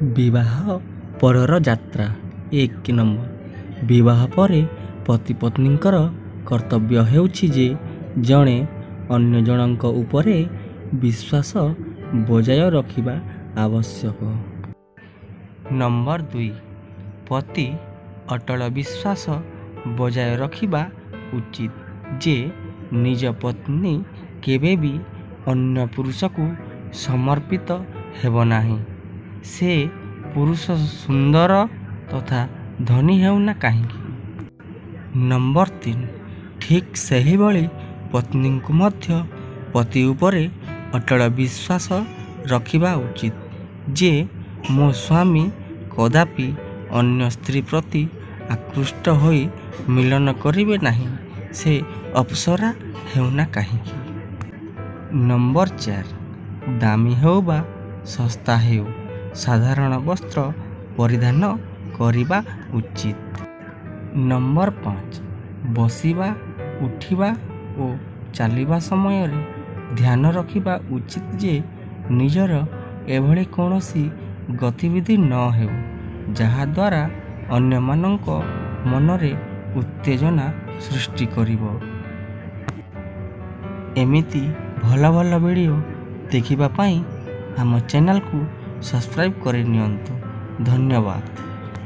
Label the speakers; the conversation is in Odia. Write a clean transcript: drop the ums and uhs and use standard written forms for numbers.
Speaker 1: ବିବାହ ପରର ଯାତ୍ରା। 1 ନମ୍ବର, ବିବାହ ପରେ ପତି ପତ୍ନୀଙ୍କର କର୍ତ୍ତବ୍ୟ ହେଉଛି ଯେ ଜଣେ ଅନ୍ୟ ଜଣଙ୍କ ଉପରେ ବିଶ୍ୱାସ ବଜାୟ ରଖିବା ଆବଶ୍ୟକ। ନମ୍ବର 2, ପତି ଅଟଳ ବିଶ୍ୱାସ ବଜାୟ ରଖିବା ଉଚିତ ଯେ ନିଜ ପତ୍ନୀ କେବେ ବି ଅନ୍ୟ ପୁରୁଷକୁ ସମର୍ପିତ ହେବ ନାହିଁ, ସେ ପୁରୁଷ ସୁନ୍ଦର ତଥା ଧନୀ ହେଉନା କାହିଁକି। ନମ୍ବର 3, ଠିକ୍ ସେହିଭଳି ପତ୍ନୀଙ୍କୁ ମଧ୍ୟ ପତି ଉପରେ ଅଟଳ ବିଶ୍ୱାସ ରଖିବା ଉଚିତ ଯେ ମୋ ସ୍ୱାମୀ କଦାପି ଅନ୍ୟ ସ୍ତ୍ରୀ ପ୍ରତି ଆକୃଷ୍ଟ ହୋଇ ମିଳନ କରିବେ ନାହିଁ, ସେ ଅପ୍ସରା ହେଉନା କାହିଁକି। ନମ୍ବର 4, ଦାମୀ ହେଉ ବା ଶସ୍ତା ହେଉ, ସାଧାରଣ ବସ୍ତ୍ର ପରିଧାନ କରିବା ଉଚିତ। ନମ୍ବର 5, ବସିବା, ଉଠିବା ଓ ଚାଲିବା ସମୟରେ ଧ୍ୟାନ ରଖିବା ଉଚିତ ଯେ ନିଜର ଏଭଳି କୌଣସି ଗତିବିଧି ନ ହେଉ, ଯାହାଦ୍ୱାରା ଅନ୍ୟମାନଙ୍କ ମନରେ ଉତ୍ତେଜନା ସୃଷ୍ଟି କରିବ। ଏମିତି ଭଲ ଭଲ ଭିଡ଼ିଓ ଦେଖିବା ପାଇଁ ଆମ ଚ୍ୟାନେଲକୁ ସବସ୍କ୍ରାଇବ୍ କରିନିଅନ୍ତୁ। ଧନ୍ୟବାଦ।